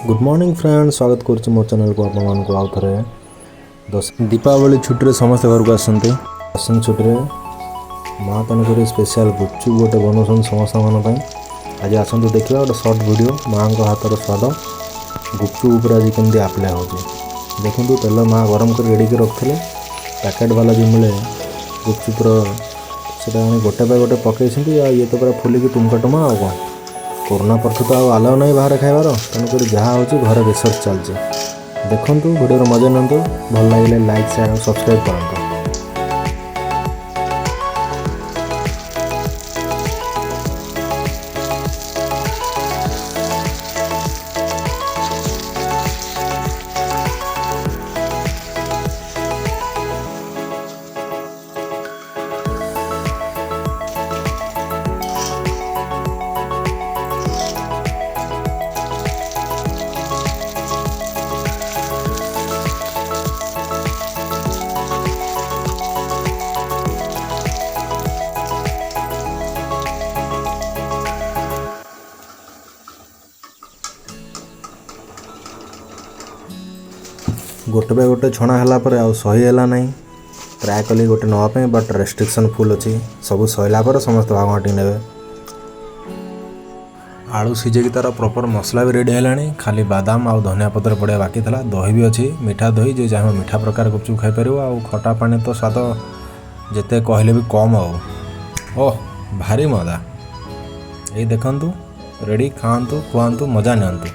Good morning friend, ସ୍ୱାଗତ କରୁଛି ମୋ ଚ୍ୟାନେଲକୁ ଆପଣମାନଙ୍କୁ ଆଉ ଥରେ। ଦଶ ଦୀପାବଳି ଛୁଟିରେ ସମସ୍ତେ ଘରକୁ ଆସନ୍ତି। ଆସନ୍ତି ଛୁଟିରେ ମା ତେଣୁକରି ସ୍ପେଶିଆଲ ଗୁପଚୁପ୍ ଗୋଟେ ବନାଉଛନ୍ତି ସମସ୍ତଙ୍କ ପାଇଁ। ଆଜି ଆସନ୍ତୁ ଦେଖିବା ଗୋଟେ ସର୍ଟ ଭିଡ଼ିଓ, ମାଆଙ୍କ ହାତର ସ୍ୱାଦ ଗୁପଚୁପ୍ ଉପରେ ଆଜି କେମିତି ଆପ୍ଲାଏ ହେଉଛି। ଦେଖନ୍ତୁ, ତେଲ ମା ଗରମ କରି ରେଡ଼ି କରି ରଖିଥିଲେ। ପ୍ୟାକେଟ୍ ବାଲା ଯେଉଁ ମିଳେ ଗୁପଚୁପ୍ର, ସେଟା ଆଣି ଗୋଟେ ବାଇ ଗୋଟେ ପକାଇଛନ୍ତି। ଆଉ ଇଏ ତ ପୁରା ଫୁଲିକି ଟୁମକା ଟୁମା। ଆଉ କ'ଣ, କରୋନା ପରଠୁ ତ ଆଉ ଆଲାଉ ନାହିଁ ବାହାରେ ଖାଇବାର, ତେଣୁକରି ଯାହା ହେଉଛି ଘରେ ରିସର୍ଚ୍ଚ ଚାଲିଛି। ଦେଖନ୍ତୁ, ଭିଡ଼ିଓର ମଜା ନିଅନ୍ତୁ। ଭଲ ଲାଗିଲେ ଲାଇକ୍, ସେୟାର ଆଉ ସବସ୍କ୍ରାଇବ୍ କରନ୍ତୁ। ଗୋଟେ ବାଇ ଗୋଟେ ଛଣା ହେଲା ପରେ ଆଉ ସହି ହେଲା ନାହିଁ। ଟ୍ରାଏ କଲି ଗୋଟେ ନେବା ପାଇଁ, ବଟ୍ ରେଷ୍ଟ୍ରିକ୍ସନ୍ ଫୁଲ୍ ଅଛି। ସବୁ ସରିଲା ପରେ ସମସ୍ତେ ଭାଗ ବାଣ୍ଟିକି ନେବେ। ଆଳୁ ସିଝେଇକି ତା'ର ପ୍ରପର୍ ମସଲା ବି ରେଡ଼ି ହେଲାଣି। ଖାଲି ବାଦାମ ଆଉ ଧନିଆ ପତ୍ର ପଡ଼ିବା ବାକି ଥିଲା। ଦହି ବି ଅଛି, ମିଠା ଦହି। ଯିଏ ଚାହିଁବ ମିଠା ପ୍ରକାର ଗୁପଚୁପ୍ ଖାଇପାରିବ। ଆଉ ଖଟା ପାଣି ତ ସ୍ୱାଦ ଯେତେ କହିଲେ ବି କମ୍। ଆଉ ଓହ, ଭାରି ମଜା। ଏଇ ଦେଖନ୍ତୁ ରେଡ଼ି, ଖାଆନ୍ତୁ, ଖୁଆନ୍ତୁ, ମଜା ନିଅନ୍ତୁ।